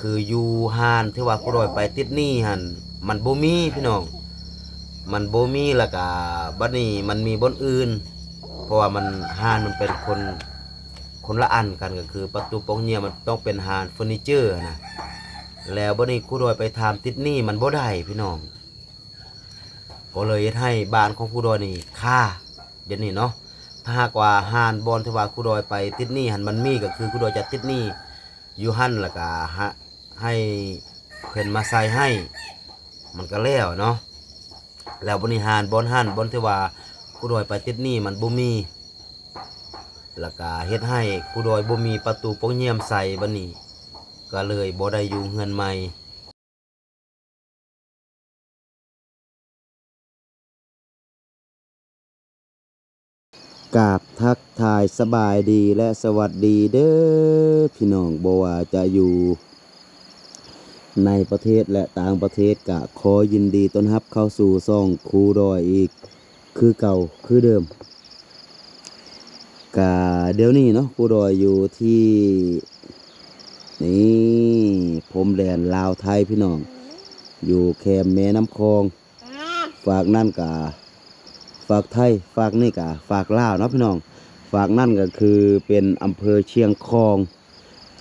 ຄືຢູ່ຮ້ານທີ່ວ່າຄູດອຍໄປຕິດໜີ້ຫັ້ນ ມັນບໍ່ມີພີ່ນ້ອງ ມັນບໍ່ມີ ແລ້ວກະບັດນີ້ມັນມີບ່ອນອື່ນ ເພາະວ່າມັນ ຮ້ານມັນເປັນຄົນ ຄົນລະອັນກັນ ກໍຄືປະຕູປ່ອງຢ້ຽມມັນຕ້ອງເປັນຮ້ານເຟີນີເຈີນະ ແລ້ວບັດນີ້ຄູດອຍໄປຖາມຕິດໜີ້ມັນບໍ່ໄດ້ພີ່ນ້ອງ ກໍເລີຍເຮັດໃຫ້ບ້ານຂອງຄູດອຍນີ້ຄາ ດຽວນີ້ເນາະ ຖ້າຫາກວ່າຮ້ານບ່ອນທີ່ວ່າຄູດອຍໄປຕິດໜີ້ຫັ້ນມັນມີ ກໍຄືຄູດອຍຈະຕິດໜີ້ຢູ່ຫັ້ນ ແລ້ວກະໃຫ້ເພິ່ນມາໃສ່ໃຫ້ ມັນກໍແລ້ວເນາະ ແລ້ວບັດນີ້ຮ້ານບ່ອນຫັ້ນ ບ່ອນທີ່ວ່າຄູດອຍໄປຕິດໜີ້ມັນບໍ່ມີ ແລ້ວກະເຮັດໃຫ້ຄູດອຍບໍ່ມີປະຕູປ່ອງຢ້ຽມໃສ່ ບັດນີ້ກໍເລີຍບໍ່ໄດ້ຢູ່ເຮືອນໃໝ່. ກາບທັກທາຍສະບາຍດີ ແລະ ສະຫວັດດີເດີພີ່ນ້ອງ ບໍ່ວ່າຈະຢູ່ໃນປະເທດ ແລະ ຕ່າງປະເທດ ກະຂໍຍິນດີຕ້ອນຮັບເຂົ້າສູ່ຊ່ອງຄູດອຍອີກຄືເກົ່າຄືເດີມ. ກະດຽວນີ້ເນາະ ຄູດອຍຢູ່ທີ່ ນີ້ ພົມແດນລາວໄທພີ່ນ້ອງ ຢູ່ແຄມແມ່ນ້ຳຂອງ ຟາກນັ້ນກະຟາກໄທ ຟາກນີ້ກະຟາກລາວເນາະພີ່ນ້ອງ ຟາກນັ້ນກະຄືເປັນອຳເພີຊຽງຂອງ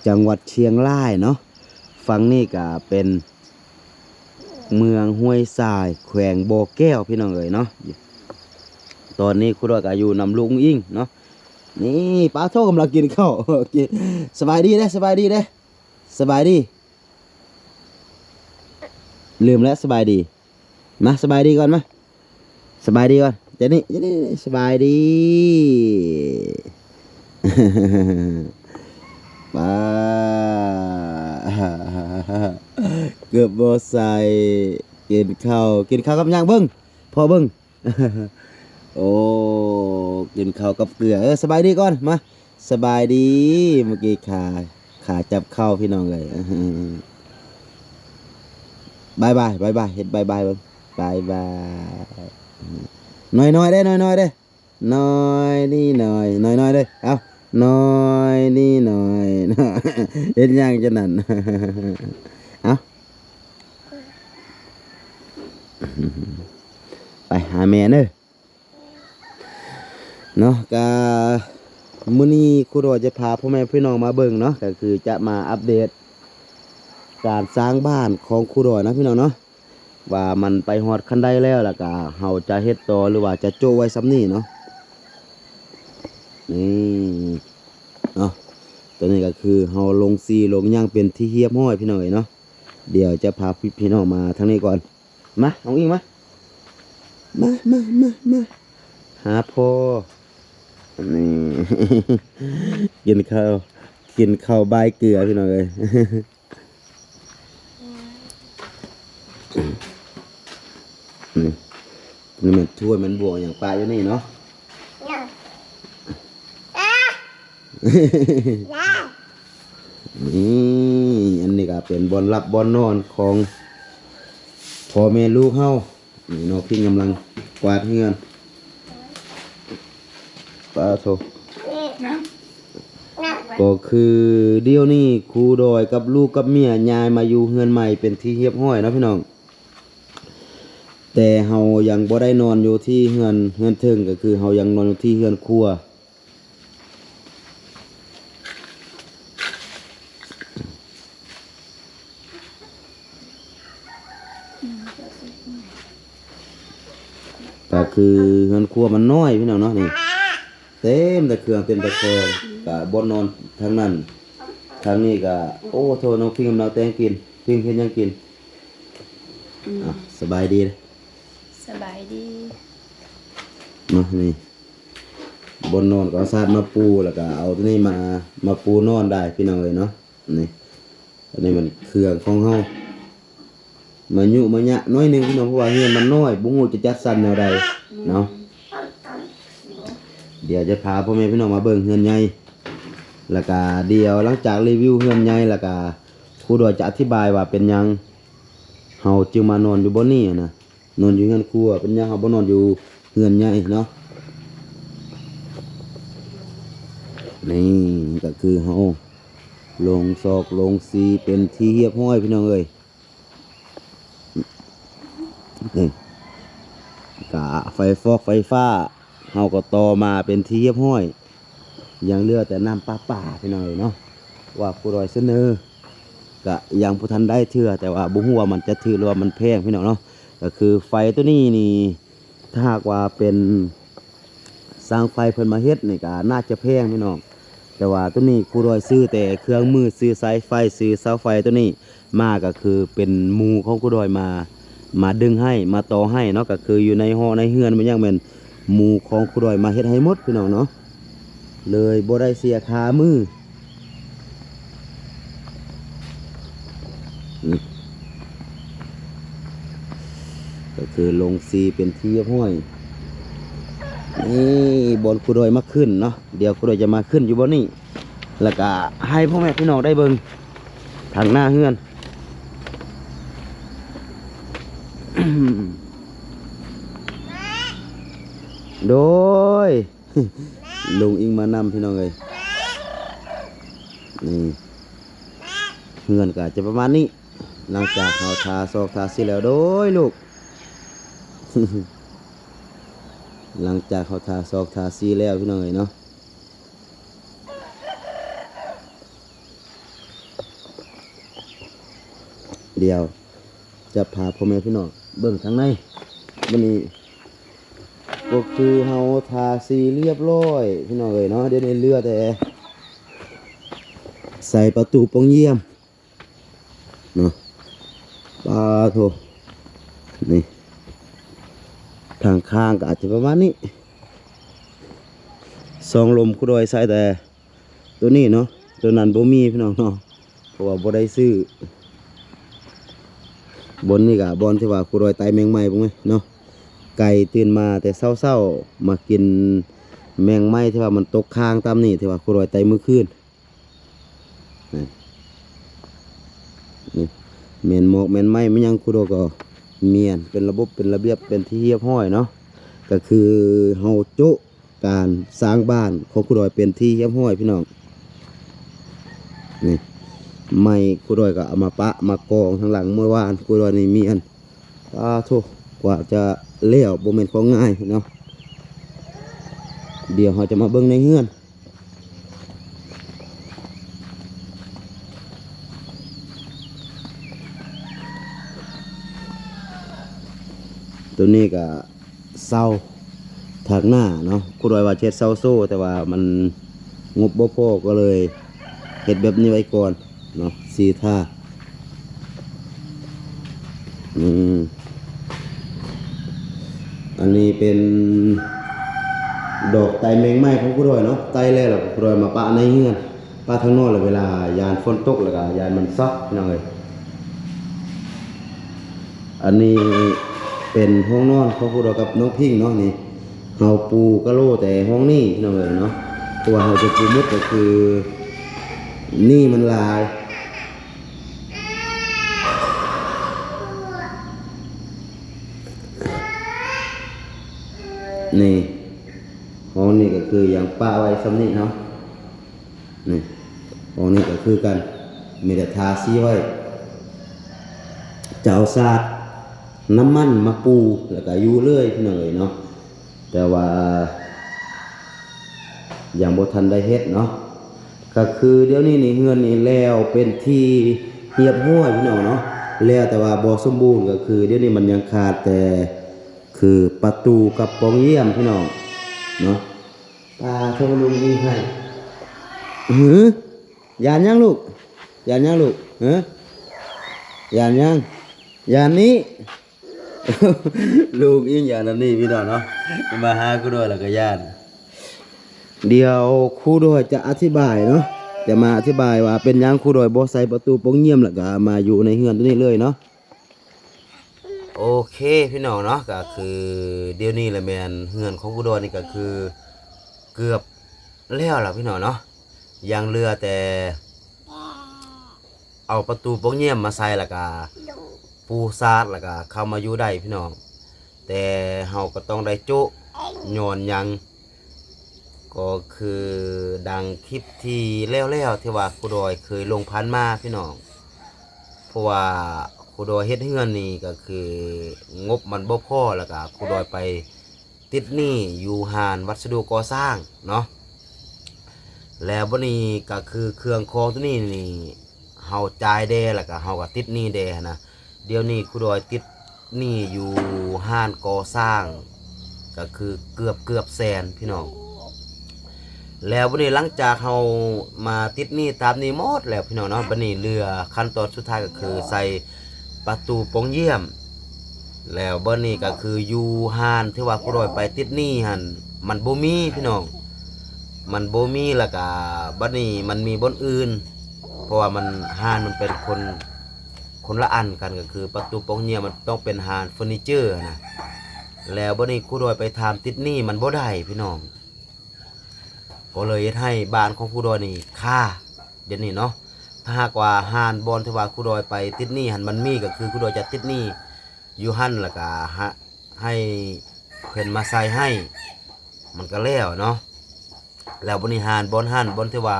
ຈັງຫວັດຊຽງລາຍເນາະ ຝັ່ງນີ້ກະເປັນເມືອງຫ້ວຍຊາຍ ແຂວງບໍ່ແກ້ວພີ່ນ້ອງເອີຍເນາະ ຕອນນີ້ຄູດອຍກະຢູ່ນຳລູກອຸ້ງອິງເນາະ ນີ້ ປາໂທ້ ກຳລັງກິນເຂົ້າ ສະບາຍດີເດ້ ສະບາຍດີເດ້ ສະບາຍດີ ລືມແລ້ວ ສະບາຍດີ ມາ ສະບາຍດີກ່ອນ ມາ ສະບາຍດີກ່ອນ ເຈນີ້ ເຈນີ້ ສະບາຍດີ ປາ ເກືອບບໍ່ໃສ່ ກິນເຂົ້າ ກິນເຂົ້າກັບຫຍັງ ເບິ່ງ ພໍ່ເບິ່ງ ໂອ້ ກິນເຂົ້າກັບເກືອ ເອີ ສະບາຍດີກ່ອນ ມາ ສະບາຍດີ ເມື່ອກີ້ຂາ ຂາຈັບເຂົ້າພີ່ນ້ອງເອີຍ ບາຍບາຍ ບາຍບາຍ ເຮັດບາຍບາຍເບິ່ງ ບາຍບາຍ ໜ້ອຍໆເດ້ ໜ້ອຍໆເດ້ ໜ້ອຍນີ້ໜ້ອຍ ໜ້ອຍໆເດ້ ເອົາ ໜ້ອຍນີ້ໜ້ອຍ ເຮັດຫຍັງຈັ່ງນັ້ນ ເອົາ ໄປຫາແມ່ເດີ. ເນາະ ກະມື້ນີ້ຄູດອຍຈະພາພໍ່ແມ່ພີ່ນ້ອງມາເບິ່ງເນາະ ກະຄືຈະມາອັບເດດການສ້າງບ້ານຂອງຄູດອຍເນາະພີ່ນ້ອງເນາະ ວ່າມັນໄປຮອດຂັ້ນໃດແລ້ວ ແລ້ວກະເຮົາຈະເຮັດຕໍ່ ຫຼືວ່າຈະໂຈະໄວ້ສ່ຳນີ້ເນາະ ນີ້ເນາະ ຕອນນີ້ກະຄືເຮົາລົງສີລົງຫຍັງເປັນທີ່ຮຽບຮ້ອຍພີ່ນ້ອງເອີຍເນາະ ດຽວຈະພາພີ່ນ້ອງມາທາງນີ້ກ່ອນ ມາ ນ້ອງອິງມາ ມາ ມາ ມາ ມາ ຫາພໍ່ ນີ້ ກິນເຂົ້າ ກິນເຂົ້າບາຍເກືອພີ່ນ້ອງເອີຍ ນີ້ ນີ້ແມ່ນຖ້ວຍແມ່ນບ່ວງຫຍັງປະຢູ່ນີ້ເນາະ ນີ້ ອັນນີ້ກະເປັນບ່ອນຫຼັບບ່ອນນອນຂອງພໍ່ແມ່ລູກເຮົາ ນີ້ນ້ອງພິງກຳລັງກວາດເຮືອນ ປາໂທ້ ກໍຄືດຽວນີ້ຄູດອຍກັບລູກກັບເມຍຍ້າຍມາຢູ່ເຮືອນໃໝ່ເປັນທີ່ຮຽບຮ້ອຍເນາະພີ່ນ້ອງ ແຕ່ເຮົາຍັງບໍ່ໄດ້ນອນຢູ່ທີ່ເຮືອນ ເຮືອນເທິງ ກໍຄືເຮົາຍັງນອນຢູ່ທີ່ເຮືອນຄົວ ກໍຄືເຮືອນຄົວມັນນ້ອຍພີ່ນ້ອງເນາະ ນີ້ ເຕັມແຕ່ເຄື່ອງເຕັມແຕ່ຂອງ ກະບ່ອນນອນທາງນັ້ນ ທາງນີ້ກະ ໂອ້ໂທ້ ນ້ອງພິງກຳລັງແຕ່ງກິນ ພິງເຮັດຫຍັງກິນ ອືມ ອ່ະ ສະບາຍດີ ສະບາຍດີ ເນາະ ນີ້ ບ່ອນນອນກໍເອົາສາດມາປູ ແລ້ວກໍເອົາຕົວນີ້ມາ ມາປູນອນໄດ້ພີ່ນ້ອງເອີຍເນາະ ນີ້ ອັນນີ້ມັນເຄື່ອງຂອງເຮົາ ມາຍຸມາຍະໜ້ອຍໜຶ່ງພີ່ນ້ອງ ເພາະວ່າເຮືອນມັນນ້ອຍ ບໍ່ຮູ້ຈະຈັດສັນແນວໃດເນາະ ດຽວຈະພາພໍ່ແມ່ພີ່ນ້ອງມາເບິ່ງເຮືອນໃຫຍ່ ແລ້ວກະດຽວຫຼັງຈາກຣີວິວເຮືອນໃຫຍ່ ແລ້ວກະຄູດອຍຈະອະທິບາຍວ່າເປັນຫຍັງເຮົາຈຶ່ງມານອນຢູ່ບ່ອນນີ້ຫັ້ນນະ ນອນຢູ່ເຮືອນຄົວ ເປັນຫຍັງເຮົາບໍ່ນອນຢູ່ເຮືອນໃຫຍ່ເນາະ ນີ້ກໍຄືເຮົາ ລົງຊອກລົງສີເປັນທີ່ຮຽບຮ້ອຍພີ່ນ້ອງເອີຍ. ນີ້ກະໄຟຟອກໄຟຟ້າເຮົາກໍຕໍ່ມາເປັນທີ່ຮຽບຮ້ອຍ. ຍັງເຫຼືອແຕ່ນ້ຳປະປາພີ່ນ້ອງເອີຍເນາະ ວ່າຄູດອຍສະເໜີ ກະຍັງບໍ່ທັນໄດ້ເທື່ອ ແຕ່ວ່າບໍ່ຮູ້ວ່າມັນຈະຖືກ ຫຼືວ່າມັນແພງພີ່ນ້ອງເນາະ. ກະຄືໄຟໂຕນີ້ນີ້ ຖ້າຫາກວ່າເປັນຊ່າງໄຟເພິ່ນມາເຮັດນີ້ກະໜ້າຈະແພງພີ່ນ້ອງ. ແຕ່ວ່າໂຕນີ້ຄູດອຍຊື້ແຕ່ເຄື່ອງມື ຊື້ສາຍໄຟ ຊື້ເສົາໄຟໂຕນີ້ມາ ກະຄືເປັນໝູ່ຂອງຄູດອຍມາ ມາດຶງໃຫ້ ມາຕໍ່ໃຫ້ເນາະ. ກະຄືຢູ່ໃນຫໍໃນເຮືອນແມ່ນຫຍັງ ແມ່ນໝູ່ຂອງຄູດອຍມາເຮັດໃຫ້ໝົດພີ່ນ້ອງເນາະ ເລີຍບໍ່ໄດ້ເສຍຄ່າມື. ນີ້ກໍຄືລົງສີເປັນທີ່ຮຽບຮ້ອຍ. ນີ້ບ່ອນຄູດອຍມາຂຶ້ນເນາະ ດຽວຄູດອຍຈະມາຂຶ້ນຢູ່ບ່ອນນີ້ ແລ້ວກະໃຫ້ພໍ່ແມ່ພີ່ນ້ອງໄດ້ເບິ່ງທາງໜ້າເຮືອນ. ໂດຍ ລຸງອິງມານຳພີ່ນ້ອງເອີຍ. ນີ້ ເຮືອນກໍຈະປະມານນີ້ ຫຼັງຈາກເຮົາທາຊອກທາສີແລ້ວ ໂດຍລູກ ຫຼັງຈາກເຮົາທາຊອກທາສີແລ້ວພີ່ນ້ອງເອີຍເນາະ. ດຽວຈະພາພໍ່ແມ່ພີ່ນ້ອງເບິ່ງທາງໃນ. ບັດນີ້ກໍຄືເຮົາທາສີລຽບຮ້ອຍພີ່ນ້ອງເອີຍເນາະ. ດຽວນີ້ເຫຼືອແຕ່ໃສ່ປະຕູປ່ອງຢ້ຽມເນາະ. ປາໂທ ນີ້ ທາງຂ້າງກໍອາດຈະປະມານນີ້. ສອງລົມຄູດອຍໃສ່ແຕ່ ໂຕນີ້ເນາະ ໂຕນັ້ນບໍ່ມີພີ່ນ້ອງເນາະ ເພາະວ່າບໍ່ໄດ້ຊື້. ບ່ອນນີ້ກະບ່ອນທີ່ວ່າຄູດອຍໄຕ່ແມງໄມ້ພຸ້ນເນາະ. ໄກ່ຕື່ນມາແຕ່ເຊົ້າໆ ມາກິນແມງໄມ້ທີ່ວ່າມັນຕົກຄ້າງຕາມນີ້ ທີ່ວ່າຄູດອຍໄຕ່ມື້ຄືນ. ນີ້ ນີ້ ແມ່ນໝອກແມ່ນໄມ້ແມ່ນຫຍັງ ຄູດອຍກໍມ້ຽນເປັນລະບົບເປັນລະບຽບເປັນທີ່ຮຽບຮ້ອຍເນາະ. ກະຄືເຮົາໂຈະ ການສ້າງບ້ານຂອງຄູດອຍເປັນທີ່ຮຽບຮ້ອຍພີ່ນ້ອງ. ນີ້ ໄມ້ຄູດອຍກໍເອົາມາປະມາກອງທາງຫຼັງ. ເມື່ອວານຄູດອຍນີ້ມີອັນ ປາໂທ ກວ່າຈະແລ້ວບໍ່ແມ່ນຂອງງ່າຍເນາະ. ດຽວເຮົາຈະມາເບິ່ງໃນເຮືອນ. ໂຕນີ້ກະເສົາຖາກໜ້າເນາະ ຄູດອຍວ່າຈະເຮັດເສົາໂສ້ ແຕ່ວ່າມັນງົບບໍ່ພໍ ກໍເລີຍເຮັດແບບນີ້ໄວ້ກ່ອນເນາະ ສີທາ. ອືມ ອັນນີ້ເປັນດອກໄຕ່ແມງໄມ້ຂອງຄູດອຍເນາະ ໄຕ່ແລ້ວ ແລ້ວຄູດອຍມາປະໃນເຮືອນ ປະທາງນອກ ແລ້ວເວລາຢ້ານຝົນຕົກ ແລ້ວກະຢ້ານມັນຊອກພີ່ນ້ອງເອີຍ. ອັນນີ້ເປັນຫ້ອງນອນຂອງຄູດອຍກັບນ້ອງພິງເນາະ. ນີ້ເຮົາປູກະໂຫຼແຕ່ຫ້ອງນີ້ພີ່ນ້ອງເອີຍເນາະ ເພາະວ່າເຮົາຈະປູໝົດ ກໍຄືນີ້ມັນຫຼາຍ. ນີ້ ຫ້ອງນີ້ກໍຄືຍັງປະໄວ້ສ່ຳນີ້ເນາະ. ນີ້ ຫ້ອງນີ້ກໍຄືກັນ ມີແຕ່ທາສີໄວ້ ຈະເອົາສາດນ້ຳມັນມາປູ ແລ້ວກໍຢູ່ເລີຍພີ່ນ້ອງເອີຍເນາະ. ແຕ່ວ່າຍັງບໍ່ທັນໄດ້ເຮັດເນາະ. ກໍຄືດຽວນີ້ນີ້ເຮືອນນີ້ແລ້ວເປັນທີ່ຮຽບຮ້ອຍພີ່ນ້ອງເນາະ ແລ້ວແຕ່ວ່າບໍ່ສົມບູນ. ກໍຄືດຽວນີ້ມັນຍັງຂາດແຕ່ຄືປະຕູກັບປ່ອງຢ້ຽມພີ່ນ້ອງເນາະ. ປາໂທ ລຸງອີໃຫ້ ຫື ຢ້ານຫຍັງລູກ? ຢ້ານຫຍັງລູກ? ຫື ຢ້ານຫຍັງ? ຢ້ານນີ້ ລຸງອີຫຍັງນຳນີ້ພີ່ນ້ອງເນາະ ມາຫາຄູດອຍແລ້ວກໍຢ້ານ. ດຽວຄູດອຍຈະອະທິບາຍເນາະ ຈະມາອະທິບາຍວ່າເປັນຫຍັງຄູດອຍບໍ່ໃສ່ປະຕູປ່ອງຢ້ຽມ ແລ້ວກໍມາຢູ່ໃນເຮືອນໂຕນີ້ເລີຍເນາະ. ໂອເຄພີ່ນ້ອງເນາະ ກໍຄືດຽວນີ້ລະແມ່ນເຮືອນຂອງຄູດອຍນີ້ກໍຄືເກືອບແລ້ວລະພີ່ນ້ອງເນາະ ຍັງເຫຼືອແຕ່ ເອົາປະຕູປ່ອງຢ້ຽມມາໃສ່ ແລ້ວກະປູສາດ ແລ້ວກະເຂົ້າມາຢູ່ໄດ້ພີ່ນ້ອງ. ແຕ່ເຮົາກໍຕ້ອງໄດ້ໂຈະ ຍ້ອນຫຍັງ? ກໍຄືດັ່ງຄລິບທີ່ແລ້ວໆ ທີ່ວ່າຄູດອຍເຄີຍລົງຜ່ານມາພີ່ນ້ອງ, ເພາະວ່າຄູດອຍເຮັດເຮືອນນີ້ກໍຄືງົບມັນບໍ່ພໍ ແລ້ວກໍຄູດອຍໄປຕິດໜີ້ຢູ່ຮ້ານວັດສະດຸກໍ່ສ້າງເນາະ. ແລ້ວບັດນີ້ກໍຄືເຄື່ອງຂອງໂຕນີ້ນີ້ ເຮົາຈ່າຍແດ່ ແລ້ວກໍເຮົາກໍຕິດໜີ້ແດ່ຫັ້ນນະ. ດຽວນີ້ຄູດອຍຕິດໜີ້ຢູ່ຮ້ານກໍ່ສ້າງ ກໍຄືເກືອບ ເກືອບແສນພີ່ນ້ອງ. ແລ້ວບັດນີ້ຫຼັງຈາກເຮົາມາຕິດໜີ້ຕາມນີ້ໝົດແລ້ວພີ່ນ້ອງເນາະ, ບັດນີ້ເຫຼືອຂັ້ນຕອນສຸດທ້າຍກໍຄືໃສ່ປະຕູປ່ອງຢ້ຽມ. ແລ້ວບັດນີ້ກໍຄືຢູ່ຮ້ານທີ່ວ່າຄູດອຍໄປຕິດໜີ້ຫັ້ນ ມັນບໍ່ມີພີ່ນ້ອງ, ມັນບໍ່ມີ. ແລ້ວກໍບັດນີ້ມັນມີບ່ອນອື່ນ ເພາະວ່າມັນ ຮ້ານມັນເປັນຄົນ ຄົນລະອັນກັນ, ກໍຄືປະຕູປ່ອງຢ້ຽມມັນຕ້ອງເປັນຮ້ານເຟີນີເຈີນະ. ແລ້ວບັດນີ້ຄູດອຍໄປຖາມຕິດໜີ້ມັນບໍ່ໄດ້ພີ່ນ້ອງ, ກໍເລີຍເຮັດໃຫ້ບ້ານຂອງຄູດອຍນີ້ຄາດຽວນີ້ເນາະ. ຖ້າຫາກວ່າຮ້ານບ່ອນທີ່ວ່າຄູດອຍໄປຕິດໜີ້ຫັ້ນມັນມີ ກໍຄືຄູດອຍຈະຕິດໜີ້ຢູ່ຫັ້ນ ແລ້ວກໍໃຫ້ ໃຫ້ເພິ່ນມາໃສ່ໃຫ້ ມັນກໍແລ້ວເນາະ. ແລ້ວບັດນີ້ຮ້ານບ່ອນຫັ້ນ ບ່ອນທີ່ວ່າ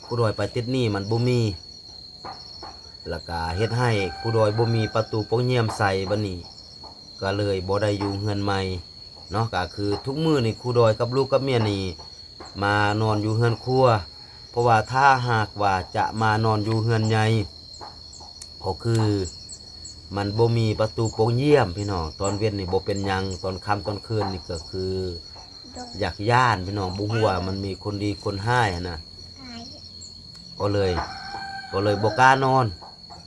ຄູດອຍໄປຕິດໜີ້ມັນບໍ່ມີ ແລ້ວກະເຮັດໃຫ້ຄູດອຍບໍ່ມີປະຕູປ່ອງຢ້ຽມໃສ່, ບັດນີ້ກໍເລີຍບໍ່ໄດ້ຢູ່ເຮືອນໃໝ່ເນາະ. ກະຄືທຸກມື້ນີ້ຄູດອຍກັບລູກກັບເມຍນີ້ມານອນຢູ່ເຮືອນຄົວ, ເພາະວ່າຖ້າຫາກວ່າຈະມານອນຢູ່ເຮືອນໃຫຍ່ ກໍຄືມັນບໍ່ມີປະຕູປ່ອງຢ້ຽມພີ່ນ້ອງ. ຕອນເວັນນີ້ບໍ່ເປັນຫຍັງ, ຕອນຄ່ຳຕອນຄືນນີ້ກໍຄືຢາກຢ້ານພີ່ນ້ອງ, ບໍ່ຮູ້ວ່າມັນມີຄົນດີຄົນຮ້າຍຫັ້ນນະ, ກໍເລີຍ ກໍເລີຍບໍ່ກ້ານອນ.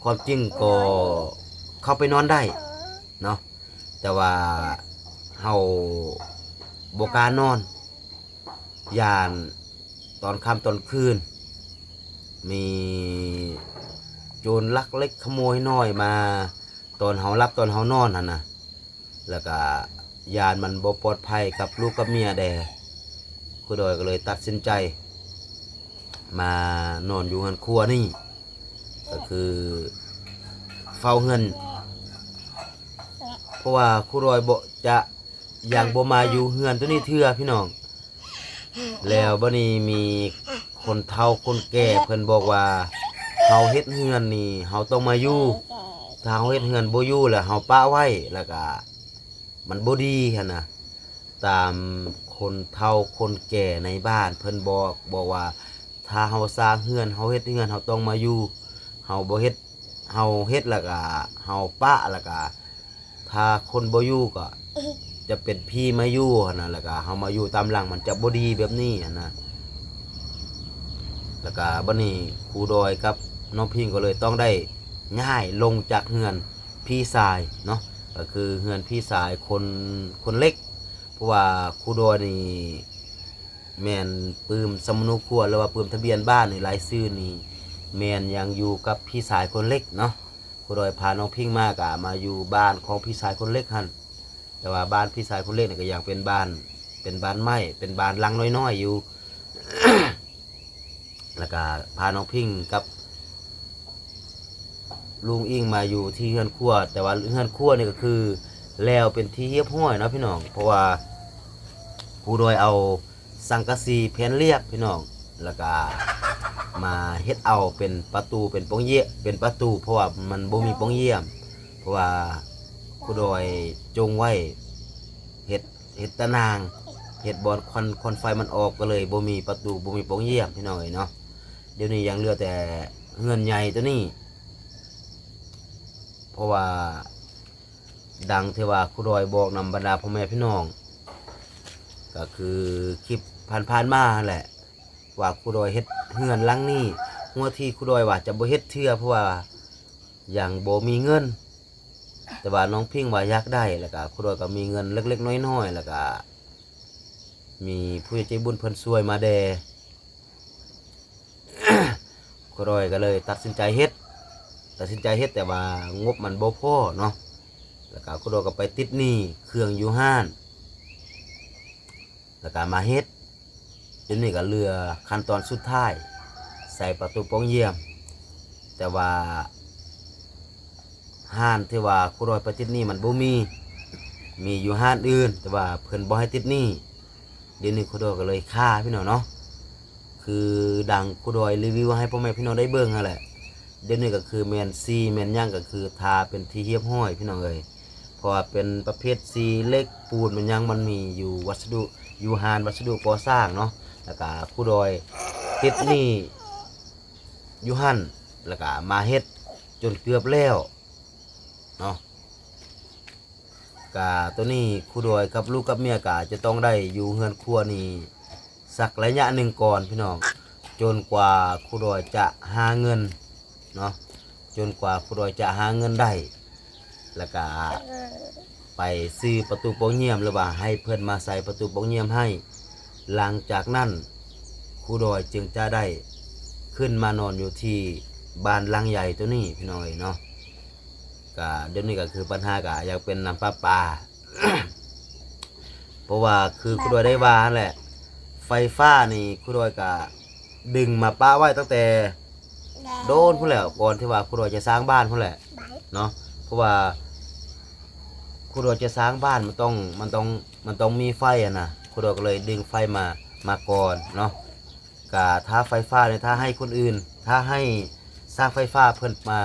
ຄວາມຈິງກໍເຂົ້າໄປນອນໄດ້ເນາະ, ແຕ່ວ່າເຮົາບໍ່ກ້ານອນ, ຢ້ານຕອນຄ່ຳຕອນຄືນມີໂຈນລັກເລັກຂະໂມຍນ້ອຍມາຕອນເຮົາຫຼັບຕອນເຮົານອນຫັ້ນນະ, ແລ້ວກະຢ້ານມັນບໍ່ປອດໄພກັບລູກກັບເມຍແດ່. ຄູດອຍກໍເລີຍຕັດສິນໃຈມານອນຢູ່ເຮືອນຄົວນີ້, ກໍຄືເຝົ້າເຮືອນ, ເພາະວ່າຄູດອຍບໍ່ ຈະ ຍັງບໍ່ມາຢູ່ເຮືອນໂຕນີ້ເທື່ອພີ່ນ້ອງ. ແລ້ວບັດນີ້ມີຄົນເຖົ້າຄົນແກ່ເພິ່ນບອກວ່າ ເຮົາເຮັດເຮືອນນີ້ເຮົາຕ້ອງມາຢູ່, ຖ້າເຮົາເຮັດເຮືອນບໍ່ຢູ່ແລ້ວເຮົາປະໄວ້, ແລ້ວກະມັນບໍ່ດີຫັ້ນນະ. ຕາມຄົນເຖົ້າຄົນແກ່ໃນບ້ານເພິ່ນບອກ, ບອກວ່າ ຖ້າເຮົາສ້າງເຮືອນ ເຮົາເຮັດເຮືອນ ເຮົາຕ້ອງມາຢູ່, ເຮົາບໍ່ເຮັດ ເຮົາເຮັດແລ້ວກະເຮົາປະ, ແລ້ວກະ ຖ້າຄົນບໍ່ຢູ່ກໍຈະເປັນຜີມາຢູ່ຫັ້ນນະ, ແລ້ວກະເຮົາມາຢູ່ຕາມຫຼັງມັນຈະບໍ່ດີແບບນີ້ຫັ້ນນະ. ແລ້ວກະບັດນີ້ຄູດອຍກັບນ້ອງພິງກໍເລີຍຕ້ອງໄດ້ຍ້າຍລົງຈາກເຮືອນພີ່ຊາຍເນາະ, ກໍຄືເຮືອນພີ່ຊາຍຄົນ ຄົນເລັກ, ເພາະວ່າຄູດອຍນີ້ ແມ່ນປຶ້ມສຳມະໂນຄົວ ຫຼືວ່າປຶ້ມທະບຽນບ້ານນີ້ ລາຍຊື່ນີ້ແມ່ນຍັງຢູ່ກັບພີ່ຊາຍຄົນເລັກເນາະ. ຄູດອຍພານ້ອງພິງມາກະມາຢູ່ບ້ານຂອງພີ່ຊາຍຄົນເລັກຫັ້ນ, ແຕ່ວ່າບ້ານພີ່ຊາຍຄົນເລັກນີ້ກະຍັງເປັນບ້ານ ເປັນບ້ານໄມ້ ເປັນບ້ານຫຼັງນ້ອຍໆຢູ່. ແລ້ວກະພານ້ອງພິງກັບລຸງອິງມາຢູ່ທີ່ເຮືອນຄົວ, ແຕ່ວ່າເຮືອນຄົວນີ້ກໍຄືແລ້ວເປັນທີ່ຮຽບຮ້ອຍເນາະພີ່ນ້ອງ, ເພາະວ່າຄູດອຍເອົາສັງກະສີແຜ່ນລຽບພີ່ນ້ອງ, ແລ້ວກະມາເຮັດເອົາເປັນປະຕູ ເປັນປ່ອງຢ້ຽມ ເປັນປະຕູ ເພາະວ່າມັນບໍ່ມີປ່ອງຢ້ຽມ, ເພາະວ່າຄູດອຍຈົ່ງໄວ້ເຮັດ ເຮັດຕາໜ່າງ ເຮັດບ່ອນຄວັນ ຄວັນໄຟມັນອອກ ກໍເລີຍບໍ່ມີປະຕູ ບໍ່ມີປ່ອງຢ້ຽມ ພີ່ນ້ອງເອີຍເນາະ. ດຽວນີ້ຍັງເຫຼືອແຕ່ເຮືອນໃຫຍ່ໂຕນີ້, ເພາະວ່າດັ່ງທີ່ວ່າຄູດອຍບອກນຳບັນດາພໍ່ແມ່ພີ່ນ້ອງ ກໍຄືຄລິບຜ່ານໆມາຫັ້ນແຫຼະ ວ່າຄູດອຍເຮັດເຮືອນຫຼັງນີ້, ຫົວທີຄູດອຍວ່າຈະບໍ່ເຮັດເທື່ອ ເພາະວ່າຍັງບໍ່ມີເງິນ. ແຕ່ວ່ານ້ອງພິງວ່າຢາກໄດ້ ແລ້ວກະຄູດອຍກໍມີເງິນເລັກໆນ້ອຍໆ ແລ້ວກະມີຜູ້ໃຫຍ່ໃຈບຸນເພິ່ນຊ່ວຍມາແດ່, ຄູດອຍກໍເລີຍຕັດສິນໃຈເຮັດ ຕັດສິນໃຈເຮັດ ແຕ່ວ່າງົບມັນບໍ່ພໍເນາະ, ແລ້ວກະຄູດອຍກໍໄປຕິດໜີ້ເຄື່ອງຢູ່ຮ້ານ ແລ້ວກະມາເຮັດ. ດຽວນີ້ກໍເຫຼືອຂັ້ນຕອນສຸດທ້າຍ ໃສ່ປະຕູປ່ອງຢ້ຽມ, ແຕ່ວ່າຮ້ານທີ່ວ່າຄູດອຍໄປຕິດໜີ້ມັນບໍ່ມີ, ມີຢູ່ຮ້ານອື່ນ ແຕ່ວ່າເພິ່ນບໍ່ໃຫ້ຕິດໜີ້. ດຽວນີ້ຄູດອຍກໍເລີຍຄາພີ່ນ້ອງເນາະ ຄືດັ່ງຄູດອຍຣີວິວໃຫ້ພໍ່ແມ່ພີ່ນ້ອງໄດ້ເບິ່ງຫັ້ນແຫຼະ. ດຽວນີ້ກໍຄືແມ່ນສີແມ່ນຫຍັງກໍຄືທາເປັນທີ່ຮຽບຮ້ອຍພີ່ນ້ອງເອີຍ ເພາະວ່າເປັນປະເພດສີເຫຼັກປູນແມ່ນຫຍັງ ມັນມີຢູ່ວັດສະດຸ ຢູ່ຮ້ານວັດສະດຸກໍ່ສ້າງເນາະ. ແລ້ວກໍຄູດອຍຕິດໜີ້ຢູ່ຫັ້ນ ແລ້ວກໍມາເຮັດຈົນເກືອບແລ້ວເນາະ. ກະໂຕນີ້ຄູດອຍກັບລູກກັບເມຍກະຈະຕ້ອງໄດ້ຢູ່ເຮືອນຄົວນີ້ສັກໄລຍະໜຶ່ງກ່ອນພີ່ນ້ອງ ຈົນກວ່າຄູດອຍຈະຫາເງິນເນາະ ຈົນກວ່າຄູດອຍຈະຫາເງິນໄດ້ ແລ້ວກະໄປຊື້ປະຕູປ່ອງຢ້ຽມ ຫຼືວ່າໃຫ້ເພິ່ນມາໃສ່ປະຕູປ່ອງຢ້ຽມໃຫ້. ຫຼັງຈາກນັ້ນຄູດອຍຈຶ່ງຈະໄດ້ຂຶ້ນມານອນຢູ່ທີ່ບ້ານຫຼັງໃຫຍ່ໂຕນີ້ພີ່ນ້ອງເອີຍເນາະ. ກະດຽວນີ້ກະຄືບັນຫາກະຍັງເປັນນ້ຳປະປາ ເພາະວ່າຄືຄູດອຍໄດ້ວ່າຫັ້ນແຫຼະ ໄຟຟ້ານີ້ຄູດອຍກະດຶງມາປະໄວ້ຕັ້ງແຕ່ໂດນພຸ້ນແຫຼະ ກ່ອນທີ່ວ່າຄູດອຍຈະສ້າງບ້ານພຸ້ນແຫຼະເນາະ. ເພາະວ່າຄູດອຍຈະສ້າງບ້ານມັນຕ້ອງ ມັນຕ້ອງ ມັນຕ້ອງມີໄຟຫັ້ນນະ ຄູດອຍກໍເລີຍດຶງໄຟມາ ມາກ່ອນເນາະ. ກະຖ້າໄຟຟ້ານີ້ ຖ້າໃຫ້ຄົນອື່ນ ຖ້າໃຫ້ຊ່າງໄຟຟ້າເພິ່ນມາ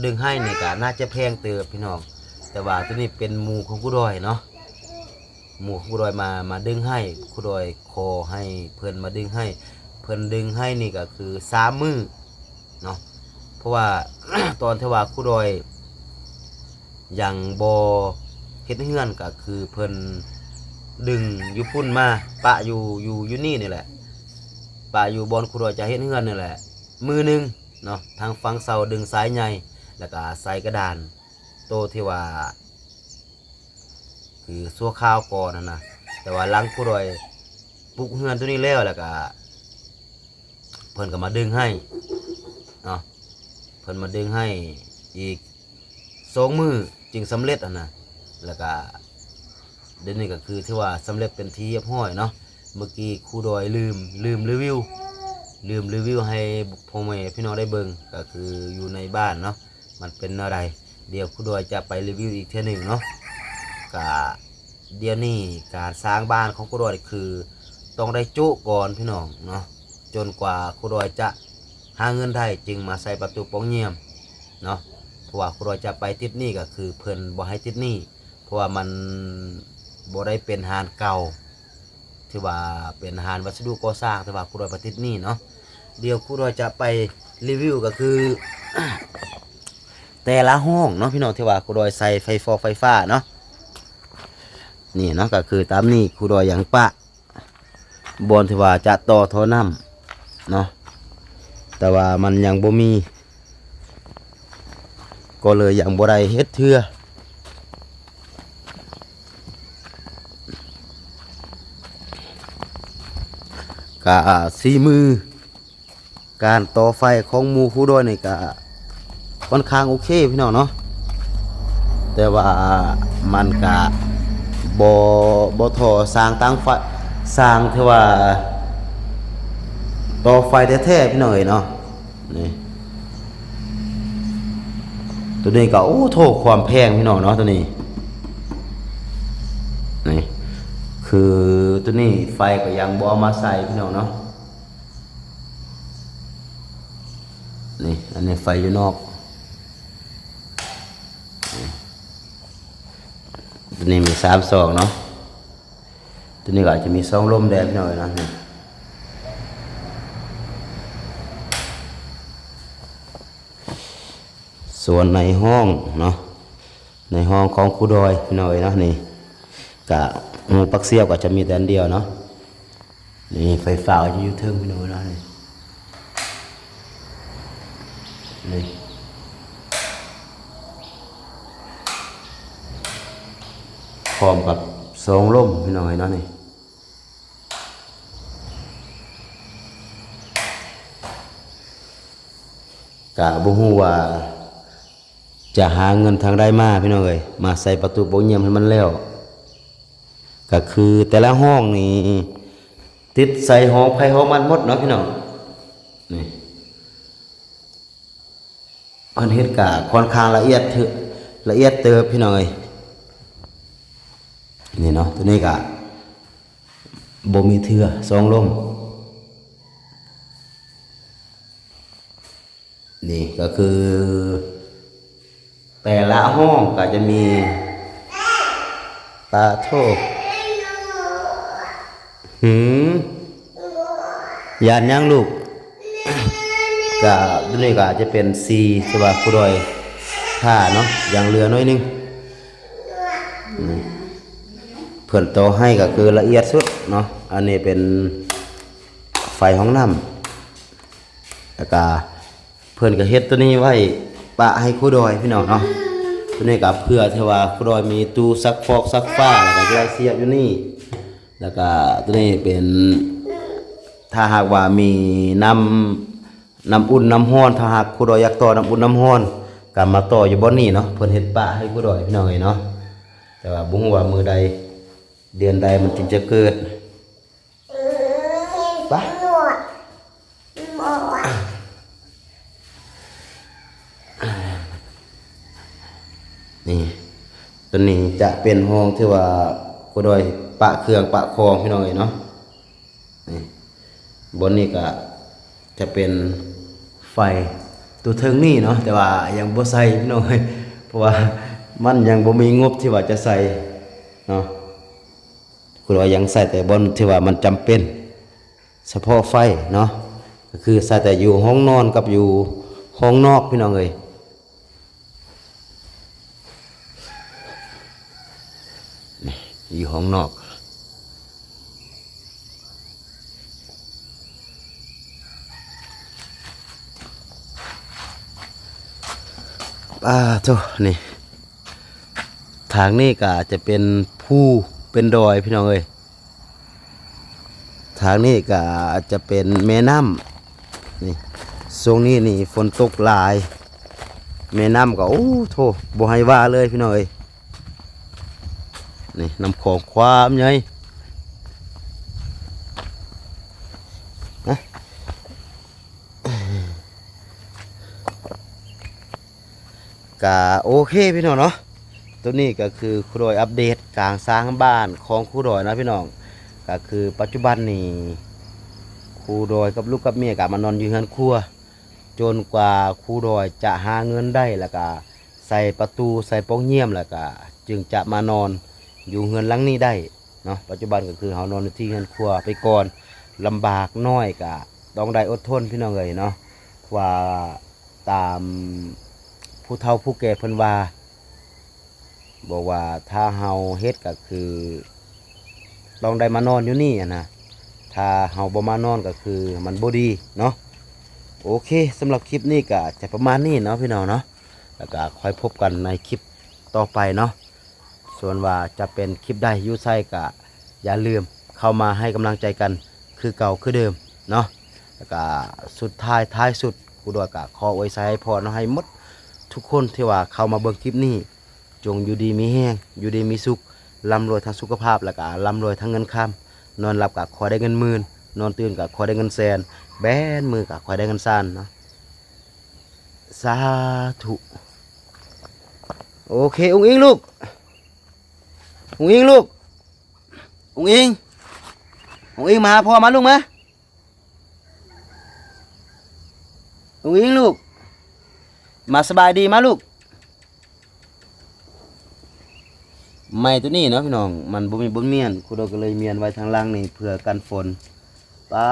ດຶງໃຫ້ນີ້ກະໜ້າຈະແພງເຕີບພີ່ນ້ອງ ແຕ່ວ່າໂຕນີ້ເປັນໝູ່ຂອງຄູດອຍເນາະ ໝູ່ຂອງຄູດອຍມາ ມາດຶງໃຫ້. ຄູດອຍຂໍໃຫ້ເພິ່ນມາດຶງໃຫ້ ເພິ່ນດຶງໃຫ້ນີ້ກະຄືສາມມື້ເນາະ ເພາະວ່າ ຕອນທີ່ວ່າຄູດອຍ ຍັງບໍ່ເຮັດເຮືອນ ກະຄືເພິ່ນດຶງຢູ່ພຸ້ນມາປະຢູ່ ຢູ່ ຢູ່ນີ້ນີ້ແຫຼະ ປະຢູ່ບ່ອນຄູດອຍຈະເຮັດເຮືອນນີ້ແຫຼະມື້ໜຶ່ງເນາະ. ທາງຝັ່ງເສົາດຶງສາຍໃຫຍ່ ແລ້ວກະສາຍກະດານ ໂຕທີ່ວ່າຄືຊົ່ວຄາວກ່ອນຫັ້ນນະ ແຕ່ວ່າຫຼັງຄູດອຍປຸກເຮືອນໂຕນີ້ແລ້ວ ແລ້ວກະ ເພິ່ນກໍມາດຶງໃຫ້ເນາະ ເພິ່ນມາດຶງໃຫ້ອີກສອງມື້ຈຶ່ງສຳເລັດຫັ້ນນະ. ແລ້ວກະດຽວນີ້ກໍຄືຖືວ່າສຳເລັດເປັນທີ່ຮຽບຮ້ອຍເນາະ. ເມື່ອກີ້ຄູດອຍລືມ ລືມຣີວິວ ລືມຣີວິວໃຫ້ພໍ່ແມ່ພີ່ນ້ອງໄດ້ເບິ່ງ ກໍຄືຢູ່ໃນບ້ານເນາະ ມັນເປັນແນວໃດ ດຽວຄູດອຍຈະໄປຣີວິວອີກເທື່ອໜຶ່ງເນາະ. ກະ ດຽວນີ້ການສ້າງບ້ານຂອງຄູດອຍຄືຕ້ອງໄດ້ໂຈະກ່ອນພີ່ນ້ອງເນາະ ຈົນກວ່າຄູດອຍຈະຫາເງິນໄດ້ຈຶ່ງມາໃສ່ປະຕູປ່ອງຢ້ຽມເນາະ. ເພາະວ່າຄູດອຍຈະໄປຕິດໜີ້ ກໍຄືເພິ່ນບໍ່ໃຫ້ຕິດໜີ້ ເພາະວ່າມັນບໍ່ໄດ້ເປັນຮ້ານເກົ່າ ຖືວ່າເປັນຮ້ານວັດສະດຸກໍ່ສ້າງ ແຕ່ວ່າຄູດອຍໄປຕິດໜີ້ເນາະ. ດຽວຄູດອຍຈະໄປຣີວິວ ກໍຄື ແຕ່ລະຫ້ອງເນາະພີ່ນ້ອງ ທີ່ວ່າຄູດອຍໃສ່ໄຟຟອກໄຟຟ້າເນາະ. ນີ້ເນາະ ກໍຄືຕາມນີ້ ຄູດອຍຍັງປະບ່ອນທີ່ວ່າຈະຕໍ່ທໍ່ນ້ຳເນາະ ແຕ່ວ່າມັນຍັງບໍ່ມີ ກໍເລີຍຍັງບໍ່ໄດ້ເຮັດເທື່ອ. ກະສີມື ການຕໍ່ໄຟຂອງໝູ່ຄູດອຍນີ້ກະຄ່ອນຂ້າງໂອເຄພີ່ນ້ອງເນາະ ແຕ່ວ່າມັນກະບໍ່ ບໍ່ທໍ່ຊ່າງຕັ້ງໄຟ ຊ່າງທີ່ວ່າຕໍ່ໄຟແທ້ໆ ພີ່ນ້ອງເອີຍເນາະ. ນີ້ ໂຕນີ້ກະ ໂອ້ ໂທ້ ຄວາມແພງພີ່ນ້ອງເນາະ ໂຕນີ້ ນີ້ ຄືໂຕນີ້ໄຟກະຍັງບໍ່ເອົາມາໃສ່ພີ່ນ້ອງເນາະ. ນີ້ ອັນນີ້ໄຟຢູ່ນອກ ນີ້ ໂຕນີ້ມີສາມຊ່ອງເນາະ ໂຕນີ້ກໍອາດຈະມີຊ່ອງລົມແດ່ພີ່ນ້ອງເນາະ. ນີ້ ສ່ວນໃນຫ້ອງເນາະ ໃນຫ້ອງຂອງຄູດອຍພີ່ນ້ອງເອີຍເນາະ ນີ້ກະຮູປັກສຽບກໍຈະມີແຕ່ອັນດຽວເນາະ. ນີ້ໄຟຟ້າກໍຈະຢູ່ເທິງພີ່ນ້ອງເນາະ ນີ້ ນີ້ ພ້ອມກັບຊ່ອງລົມພີ່ນ້ອງເອີຍເນາະ ນີ້. ກະບໍ່ຮູ້ວ່າຈະຫາເງິນທາງໃດມາພີ່ນ້ອງເອີຍ ມາໃສ່ປະຕູປ່ອງຢ້ຽມໃຫ້ມັນແລ້ວ ກະຄືແຕ່ລະຫ້ອງນີ້ຕິດໃສ່ຫ້ອງໃຜຫ້ອງມັນໝົດເນາະພີ່ນ້ອງ. ນີ້ ເພິ່ນເຮັດກະຄ່ອນຂ້າງລະອຽດເທີ ລະອຽດເຕີບພີ່ນ້ອງເອີຍ. ນີ້ເນາະ ໂຕນີ້ກະ ບໍ່ມີເທື່ອສອງລົມ. ນີ້ກໍຄືແຕ່ລະຫ້ອງກໍຈະມີ ປາໂທ້ ຫືມ ຢ້ານຫຍັງລູກ? ກະ ໂຕນີ້ກະອາດຈະເປັນສີທີ່ວ່າຄູດອຍທາເນາະ ຍັງເຫຼືອໜ້ອຍໜຶ່ງ. ອືມ ເພິ່ນຕໍ່ໃຫ້ກໍຄືລະອຽດສຸດເນາະ. ອັນນີ້ເປັນໄຟຫ້ອງນ້ຳ ແລ້ວກະເພິ່ນກໍເຮັດໂຕນີ້ໄວ້ປະໃຫ້ຄູດອຍ ພີ່ນ້ອງເນາະ. ໂຕນີ້ກໍເພື່ອທີ່ວ່າຄູດອຍມີຕູ້ຊັກຟອກຊັກຜ້າ ແລ້ວກໍຈະໄດ້ສຽບຢູ່ນີ້. ແລ້ວກະໂຕນີ້ເປັນ ຖ້າຫາກວ່າມີນ້ຳ ນ້ຳອຸ່ນນ້ຳຮ້ອນ ຖ້າຫາກຄູດອຍຢາກຕໍ່ນ້ຳອຸ່ນນ້ຳຮ້ອນ ກໍມາຕໍ່ຢູ່ບ່ອນນີ້ເນາະ. ເພິ່ນເຮັດປະໃຫ້ຄູດອຍ ພີ່ນ້ອງເອີຍເນາະ. ແຕ່ວ່າບໍ່ຮູ້ວ່າມື້ໃດເດືອນໃດມັນຈຶ່ງຈະເກີດ. ປະ ນີ້ ໂຕນີ້ຈະເປັນຫ້ອງທີ່ວ່າຄູດອຍປະເຄື່ອງປະຂອງ ພີ່ນ້ອງເອີຍເນາະ. ນີ້ ບ່ອນນີ້ກະຈະເປັນໄຟຕົວເທິງນີ້ເນາະ ແຕ່ວ່າຍັງບໍ່ໃສ່ ພີ່ນ້ອງເອີຍ ເພາະວ່າມັນຍັງບໍ່ມີງົບທີ່ວ່າຈະໃສ່ເນາະ. ຄູດອຍຍັງໃສ່ແຕ່ບ່ອນທີ່ວ່າມັນຈຳເປັນ ສະເພາະໄຟເນາະ ກໍຄືໃສ່ແຕ່ຢູ່ຫ້ອງນອນກັບຢູ່ຫ້ອງນອກ ພີ່ນ້ອງເອີຍ. ນີ້ ຢູ່ຫ້ອງນອກ. ປາໂທ້ ນີ້ ທາງນີ້ກໍຈະເປັນພູເປັນດອຍ ພີ່ນ້ອງເອີຍ. ທາງນີ້ກໍຈະເປັນແມ່ນ້ຳ ນີ້ ຊ່ວງນີ້ນີ້ຝົນຕົກຫຼາຍ ແມ່ນ້ຳກໍ ໂອ້ໂທ້ ບໍ່ໃຫ້ວ່າເລີຍ ພີ່ນ້ອງເອີຍ. ນີ້ ນ້ຳຂອງຄວາມໃຫຍ່ ນະ. ກະໂອເຄພີ່ນ້ອງເນາະ ໂຕນີ້ກໍຄືຄູດອຍອັບເດດກາງຊາງບ້ານຂອງຄູດອຍນະພີ່ນ້ອງ. ກໍຄືປັດຈຸບັນນີ້ ຄູດອຍກັບລູກກັບເມຍກໍມານອນຢູ່ເຮືອນຄົວ ຈົນກວ່າຄູດອຍຈະຫາເງິນໄດ້ ແລ້ວກະໃສ່ປະຕູ ໃສ່ປ່ອງຢ້ຽມ ແລ້ວກະຈຶ່ງຈະມານອນຢູ່ເຮືອນຫຼັງນີ້ໄດ້. ເນາະ ປັດຈຸບັນກໍຄືເຮົານອນຢູ່ທີ່ເຮືອນຄົວໄປກ່ອນ ລຳບາກໜ້ອຍກໍຕ້ອງໄດ້ອົດທົນ ພີ່ນ້ອງເອີຍເນາະ. ວ່າຕາມຜູ້ເຖົ້າຜູ້ແກ່ເພິ່ນວ່າ ບອກວ່າຖ້າເຮົາເຮັດກໍຄືຕ້ອງໄດ້ມານອນຢູ່ນີ້ຫັ້ນນະ ຖ້າເຮົາບໍ່ມານອນກໍຄືມັນບໍ່ດີເນາະ. ໂອເຄ ສຳລັບຄລິບນີ້ກໍຈະປະມານນີ້ເນາະ ພີ່ນ້ອງເນາະ ແລ້ວກໍຄ່ອຍພົບກັນໃນຄລິບຕໍ່ໄປເນາະ. ສ່ວນວ່າຈະເປັນຄລິບໃດຢູ່ໃສກະຢ່າລືມເຂົ້າມາໃຫ້ກຳລັງໃຈກັນຄືເກົ່າຄືເດີມເນາະ. ແລ້ວກະສຸດທ້າຍທ້າຍສຸດ ຄູດອຍກະຂໍອວຍໄຊໃຫ້ພອນເນາະ ໃຫ້ໝົດທຸກຄົນທີ່ວ່າເຂົ້າມາເບິ່ງຄລິບນີ້ ຈົ່ງຢູ່ດີມີແຮງ ຢູ່ດີມີສຸກ ລ່ຳລວຍທາງສຸຂະພາບ ແລ້ວກະລ່ຳລວຍທາງເງິນຄຳ ນອນຫຼັບກະຂໍໄດ້ເງິນໝື່ນ ນອນຕື່ນກະຂໍໄດ້ເງິນແສນ ແບນມືກະຂໍໄດ້ເງິນລ້ານເນາະ. ສາທຸ. ໂອເຄ ອຸງອິງລູກ ອຸງອິງລູກ ອຸງອິງ ອຸງອິງ ມາຫາພໍ່ມາລູກມາ ອຸງອິງລູກ ມາສະບາຍດີມາລູກ. ໄມ້ໂຕນີ້ເນາະພີ່ນ້ອງ ມັນບໍ່ມີບ່ອນມ້ຽນ ຄູດອຍກໍເລີຍມ້ຽນໄວ້ທາງຫຼັງນີ້ເພື່ອກັນຝົນ. ປາ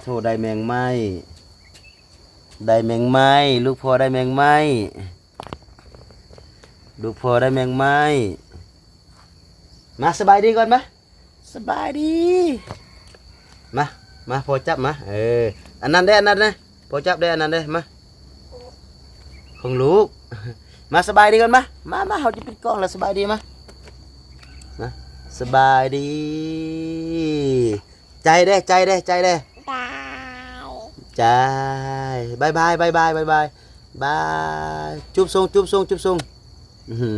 ໂທ້ ໄດ້ແມງໄມ້ ໄດ້ແມງໄມ້ ລູກພໍ່ໄດ້ແມງໄມ້ ລູກພໍ່ໄດ້ແມງໄມ້. ມາສະບາຍດີກ່ອນມາ ສະບາຍດີ ມາ ມາ ພໍ່ຈັບມາ ເອີ ອັນນັ້ນເດ້ ອັນນັ້ນເດ້ ພໍ່ຈັບເດ້ ອັນນັ້ນເດ້ ມາ ຂອງລູກ ມາສະບາຍດີກ່ອນມາ ມາ ມາ ເຮົາຈະປິດກ້ອງແລ້ວ ສະບາຍດີມາ ມາ ສະບາຍດີ ໃຈເດ້ ໃຈເດ້ ໃຈເດ້ ໃຈ ບາຍບາຍ ບາຍບາຍ ບາຍບາຍ ບາຍ ຈຸບສົ່ງ ຈຸບສົ່ງ ຈຸບສົ່ງ ອື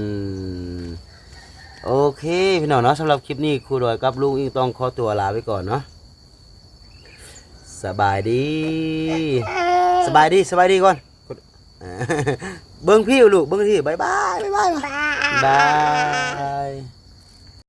ໂອເຄ ພີ່ນ້ອງເນາະ ສຳລັບຄລິບນີ້ ຄູດອຍກັບລຸງອິງຕ້ອງຂໍຕົວລາໄປກ່ອນເນາະ ສະບາຍດີ ສະບາຍດີ ສະບາຍດີກ່ອນ ເບິ່ງພີ່ລູກ ເບິ່ງພີ່ ບາຍບາຍ ບາຍບາຍ ບາຍ